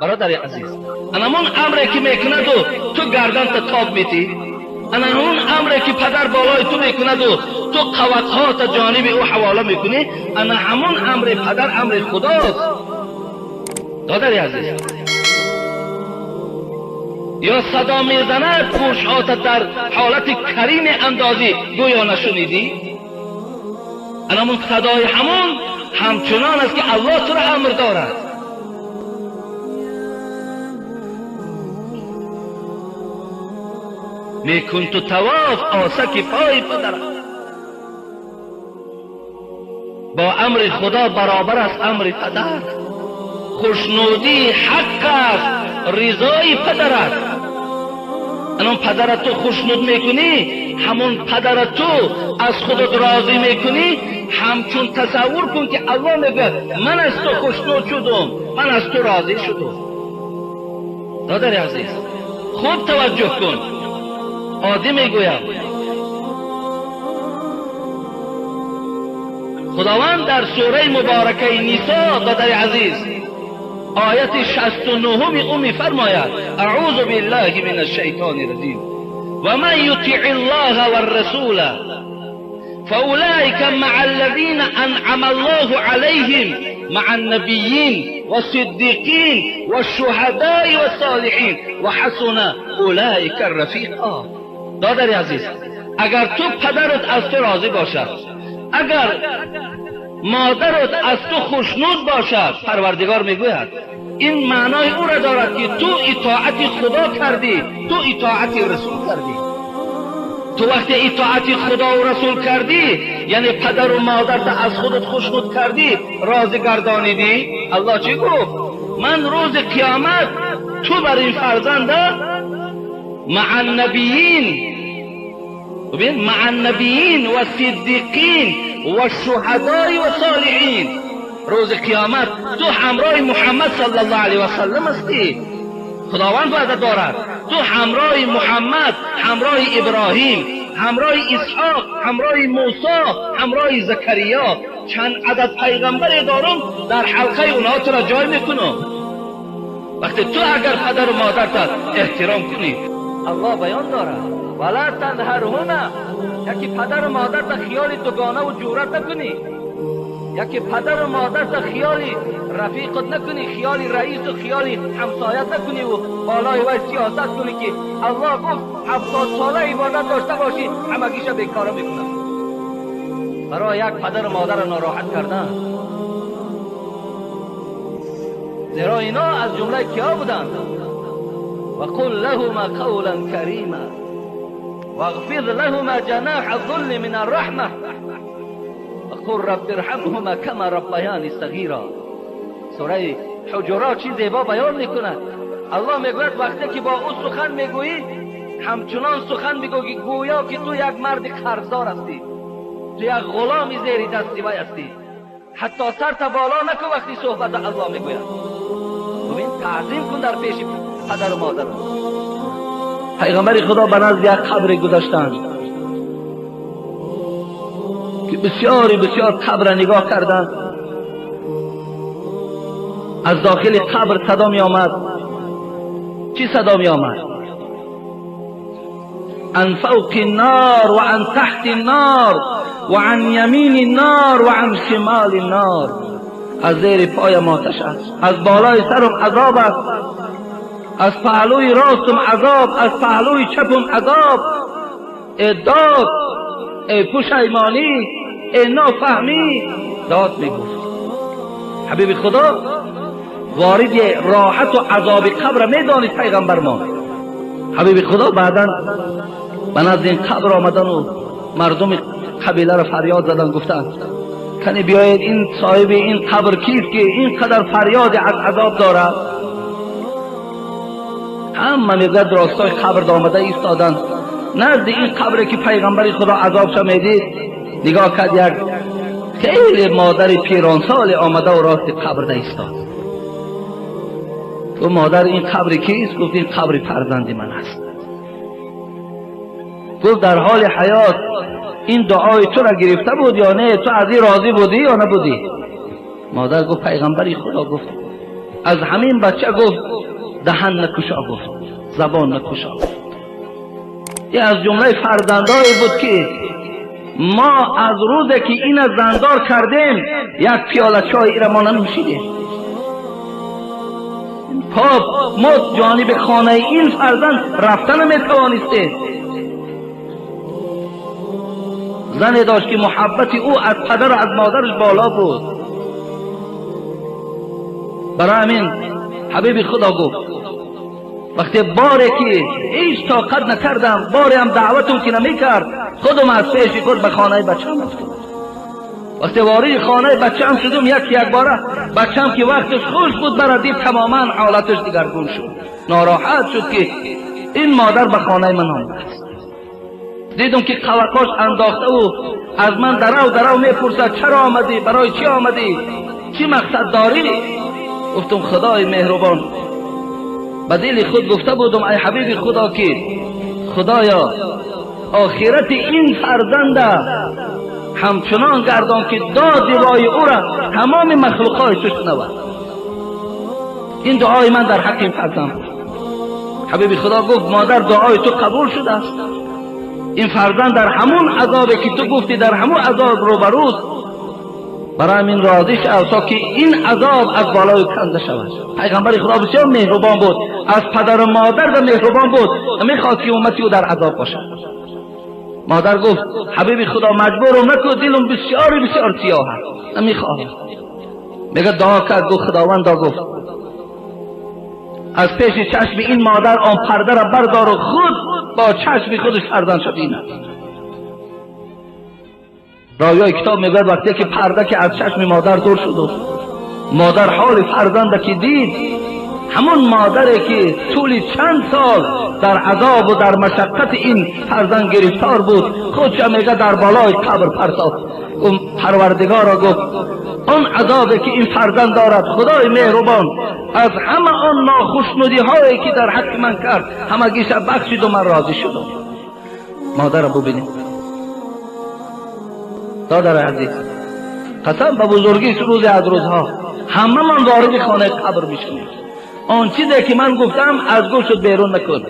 Бародари азиз, анамон амре ки мекунаду ту гарданта тоб метӣ, анамон амре ки падар болои ту мекунаду ту қувватҳота ҷониби ӯ ҳавола мекунӣ, ана ҳамон амри падар амри худост. Додари азиз, ё садо мезанад гӯшҳота дар ҳолати карӣ меандозӣ, гӯё нашунидӣ. Анамон садои ҳамон ҳамчунон аст ки Аллоҳ туро амр дорад. Мекун ту тавоф осаки пои падарат. Бо амри Худо баробар аст амри падар. Хушнудии ҳақ аст ризои падарат. Анон падарат ту хушнуд мекунӣ, ҳамон падарат ту аз худат розӣ мекунӣ, ҳамчун тасаввур кун ки Аллоҳ мегӯяд ман аз ту хушнуд шудум, ман аз ту розӣ шудум. Додари азиз, хуб таваҷҷӯҳ кун. Оддӣ мегӯям, Худованд дар сураи муборакаи Нисо, додари азиз, ояти 69 ӯ мефармояд: аъузу биллаҳи мин ашшайтони раҷим ва ман ютиъ аллоҳа варрасула фаулаика маа аллазина анъама аллоҳу алайҳим маа аннабийин вассиддиқин вашшуҳадои вассолиҳин ва ҳасуна улаика рафиқа. Додари азиз, агар ту падарат аз ту розӣ бошад, агар модарат аз ту хушнуд бошад, Парвардигор мегӯяд ин маънои ӯро дорад ки ту итоати Худо кардӣ, ту итоати Расул кардӣ. Ту вақте итоати Худову Расул кардӣ, яъне падару модарта аз худат хушнуд кардӣ, розӣ гардонидӣ, Аллоҳ чӣ гуфт? Ман рӯзи қиёмат ту бар ин фарзанда маа набиин, бибин, маа набиин ва сиддиқин ва шуҳадои ва солиҳин. Рӯзи қиёмат ту ҳамроҳи Муҳаммад саллаллоҳу алайҳи васаллам ҳастӣ. Худованд ваъда дорад ту ҳамроҳи Муҳаммад, ҳамроҳи Иброҳим, ҳамроҳи Исҳоқ, ҳамроҳи Мусо, ҳамроҳи Закария, чанд адад пайғамбаре дорум дар ҳалқаи онҳо туро ҷой мекунам. Вақте ту агар падару модарта эҳтиром кунӣ, Аллоҳ баён дорад вала танҳарҳума, яки падару модарта хиёли дугонаву ҷурат накунӣ, яки падару модарта хиёли рафиқат накунӣ, хиёли раису хиёли ҳамсоят накуниву болои вай сиёсат кунӣ ки Аллоҳ гуфт 70 сола ибодат дошта бошӣ, ҳамагиша бекора мекунад. Барои як падару модарро нороҳат кардан, зеро ино аз ҷумлаи киҳо буданд? وقل لهما قولا كريما واغفر لهما جناح الذل من الرحمة وقل رب ارحمهما كما ربياني صغيرا. سوره حجرات چی زیبا بیان میکند. الله میگوید وقتی که با او سخن میگویی، همچنان سخن میگویی گویا که تو یک مرد قرضدار هستی، تو یک غلام زیر دستی وی هستی. حتی سرت بالا نکن وقتی صحبت الله میگوید. ببین، تعظیم کن در پیش پدر و مادر. پیغمبر خدا به نزد یک قبر گذاشتند که بسیاری بسیار قبر را نگاه کردند. از داخل قبر صدا می آمد. چی صدا می آمد؟ عن فوق النار و عن تحت النار و عن یمین النار و عن شمال النار. از زیر پایم آتش است، از بالای سرم عذاب است، از پهلوی راستم عذاب، از پهلوی چپم عذاب. ای داد، ای پشیمانی، ای نافهمی. داد میگفت. حبیب خدا وارد راحت و عذاب قبر میدانید پیغمبر ما. حبیب خدا بعدا به نزد این قبر آمدن و مردم قبیله را فریاد زدن، گفتند کنی بیایید این صاحب این قبر کیست که اینقدر فریاد از عذاب دارد؟ همه میگوید راستای قبر آمده ایستادند. نزد این قبر که پیغمبر خدا عذابش میدید، نگاه کرد یک خیلی مادر پیرانسال آمده و راست قبر ایستاد. گفت مادر این قبر کیست؟ گفت این قبر فرزند من است. گفت در حال حیات این دعای تو را گرفته بود یا نه؟ تو از این راضی بودی یا نبودی؟ مادر گفت پیغمبری خدا گفت از همین بچه گفت دهن نکشا گفت، زبان نکشا گفت. یه از جمله فرزندایی بود که ما از روزی که این زندار کردیم یک پیاله چای ایره ما ننوشیدیم. پاپ ما جانب خانه این فرزند رفتن نمیتوانستیم. زنی داشت که محبت او از پدر و از مادرش بالا بود. برای همین حبیب خدا گفت وقتی باری که هیچ طاقت نکردم، باری هم دعوتم که نمیکرد، خودم از پیش خود به خانه بچه‌م رفتم. وقتی وارد خانه بچه‌م شدم، یک باره بچه‌م که وقتش خوش بود برای دید تماما حالتش دیگرگون شد، ناراحت شد که این مادر به خانه من آمده است. دیدم که قوقاش انداخته و از من درو میپرسد چرا آمدی، برای چی آمدی، چی مقصد داری؟ گفتم خدای مهربان، به دل خود گفته بودم ای حبیب خدا که خدایا آخرت این فرزند همچنان گردان که داد وای او را تمام مخلوقای تو شنود. این دعای من در حق این فرزند بود. حبیب خدا گفت مادر دعای تو قبول شده است. این فرزند در همون عذابی که تو گفتی در همون عذاب روبروست، برای همین راضی شو تا که این عذاب از بالای کنده شود. پیغمبر خدا بسیار مهربان بود، از پدر و مادر و مهربان بود، نمیخواست که امتی او در عذاب باشد. مادر گفت حبیب خدا مجبورم نکن، دلم بسیار بسیار سیاه است، نمیخواهم. میگه دعا کرد، گفت خداوند گفت از پیش چشم این مادر آن پرده را بردار و خود با چشم خودش فرزندش بیند. راویای کتاب میگوید وقتی که پرده که از چشم مادر دور شد و مادر حال فرزند که دید، همون مادری که طول چند سال در عذاب و در مشقت این فرزند گرفتار بود، خودش میگه در بالای قبر پرتاب. اون پروردگارا گفت آن عذابی که این فرزند دارد خدای مهربان از همه آن ناخشنودی هایی که در حق من کرد همگیش بخشید و من راضی شدم. مادر را ببینید دادر عزیز، قسم به بزرگی روز از روزها همه من وارد خانه قبر میشیم. آن چیزی که من گفتم از گوشت بیرون نکن،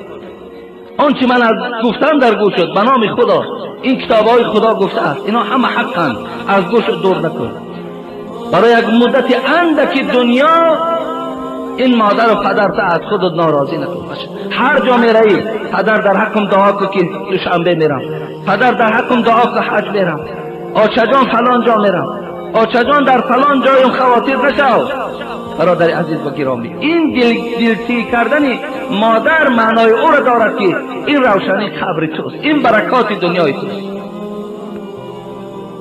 آن چی من از گفتم در گوشت، به نام خدا این کتابهای خدا گفته است، اینا همه حقند، از گوشت دور نکن. برای یک مدت اندک دنیا این مادر و پدر تا از خودت ناراضی نکن. هر جا میروی پدر در حقم دعا کن که دوشنبه میرم، پدر در حقم دعا کن حج میرم، آچه جان فلان جا میرم، آچه جان در فلان جایم خواطر نشو. برادر عزیز و گرامی، این دلتی کردن مادر معنای او را دارد که این روشنی قبر توست، این برکات دنیای توست.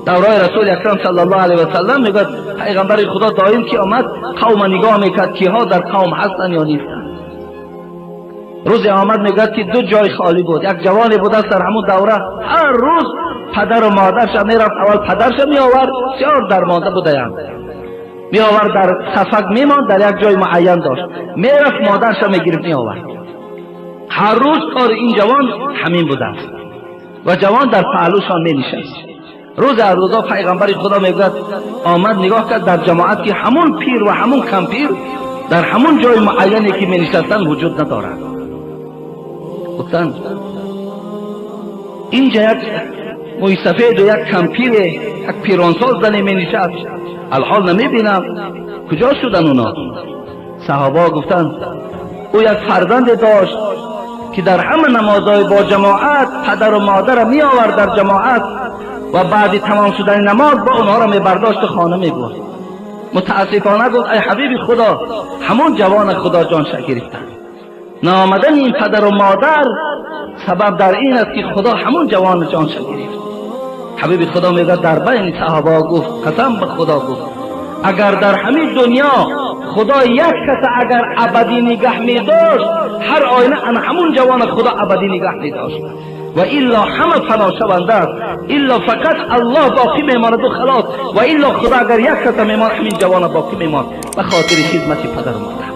دورای رسول اکرم صلی الله علیه و سلم میگوید پیغمبر خدا دائم که آمد قوم نگاه میکرد که ها در قوم هستن یا نیستن. روز آمد میگوید که دو جای خالی بود، یک جوانی بود در همون دوره هر روز پدر و مادرش میرفت، اول پدرش میآورد، بسیار درمانده بودند، میآورد در صفک میماند، در یک جای معین داشت، میرفت مادرش میگرفت میآورد. هر روز کار این جوان همین بوده است و جوان در پهلوشان مینشست. روز از روزا پیغمبر خدا میگوید آمد نگاه کرد در جماعت که همون پیر و همون کمپیر در همون جای معینی که مینشستن وجود ندارد. گفتند اینجا یک موی سفید و یک کمپیر، یک پیرانسال زنی مینشست، الحال نمیبینم کجا شدن اونا. صحابه گفتند او یک فرزند داشت که در همه نمازهای با جماعت پدر و مادر می آورد در جماعت و بعد تمام شدن نماز با اونها را می برداشت و خانه می برد. متاسفانه گفت ای حبیب خدا همون جوان خدا جانش گرفتن. نامدن این پدر و مادر سبب در این است که خدا همون جوان جانش گرفت. حبیب خدا میگه در بین صحابه گفت قسم به خدا گفت اگر در همین دنیا خدا یک کس اگر ابدی نگه می داشت هر آینه ان همون جوان خدا ابدی نگه می داشت و الا همه فنا شونده است، الا فقط الله باقی میماند و خلاص، و الا خدا اگر یک کس میماند همین جوان باقی میماند به خاطر خدمت پدر و مادر.